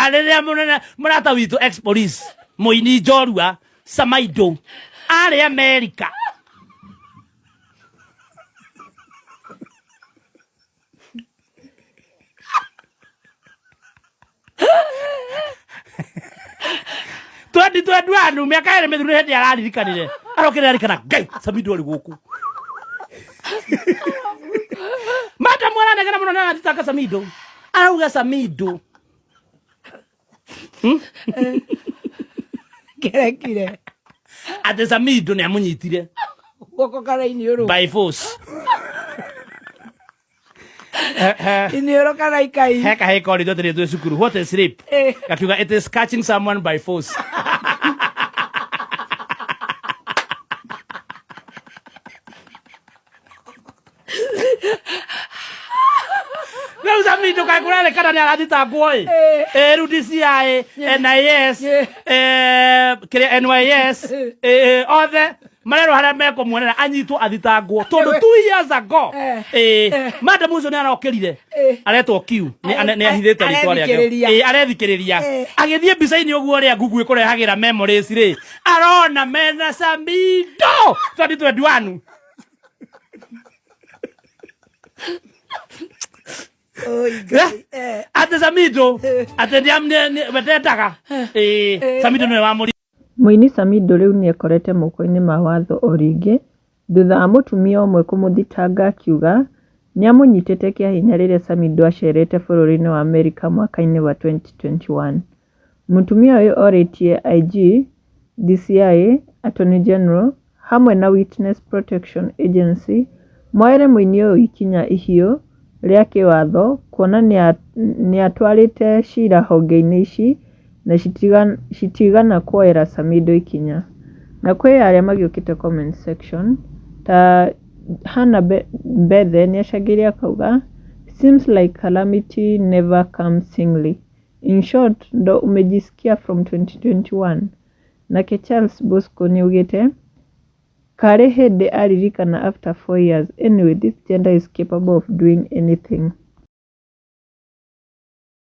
Rĩrĩa mũnene mũrata witũ ex police mũini njorua Samaidũ arĩ Amerika. Twendi twendi wanu mĩaka ĩrĩ mĩthiru nĩ hĩndĩ araririkanire arokire arikana ngai Samido arĩ gũkũ. Madam aranegena mũno nĩ arathitanga Samido, arauga Samido Kerekire. Atĩ Samido nĩ amũnyitire guoko kana iniũrũ by force. Iniũrũ kana ikai. He kahĩ koritwo atĩrĩ twĩ cukuru, "What is rape?" Gakiuga, "It is catching someone by force." Rĩu Samido kaĩ kũrerĩkana nĩ arathitangwo ĩ. Ĩ rĩu DCI, NIS, kĩrĩa NYS, othe marerwo harĩa mekũmuonera anyitwo athitangwo tondũ 2 years ago madam ũcio nĩ arokĩrire aretwo Q nĩ ahithĩte rĩtwa rĩake. Arethikĩrĩria. Arethikĩrĩria agĩthiĩ mbica-inĩ ũguo ũrĩa Google ĩkũrehagĩra memories rĩ, arona mena Samido 2021. Oi, Ngai. Atĩ Samido atĩ we ndendaga Samido nĩwe wamũri. Mũini Samidoh rĩu nĩekorete moko-inĩ ma watho o rĩngĩ thutha wa mũtumia ũmwe kũmũthitanga akiuga nĩamũnyitĩte kĩahinya rĩrĩa Samidoh acerete bũrũri-inĩ wa Amerika mwaka-inĩ wa 2021. Mũtumia ũyũ orĩtie IG, DCI, Attorney General hamwe na Witness Protection Agency moere mũini ũyũ ikinya ihiũ rĩa kĩwatho kuona nĩatwarĩte cira honge-inĩ ici na citigana kuoera Samidoh ikinya. Na kwĩ arĩa magĩũkĩte comment section ta Hannah Mbethe nĩacangĩire akauga, "Seems like calamity never comes singly. In short ndo umejisikia from 2021." Nake Charles Bosco nĩaugĩte, "Karĩ hĩndĩ aririkana after 4 years. Anyway, this gender is capable of doing anything."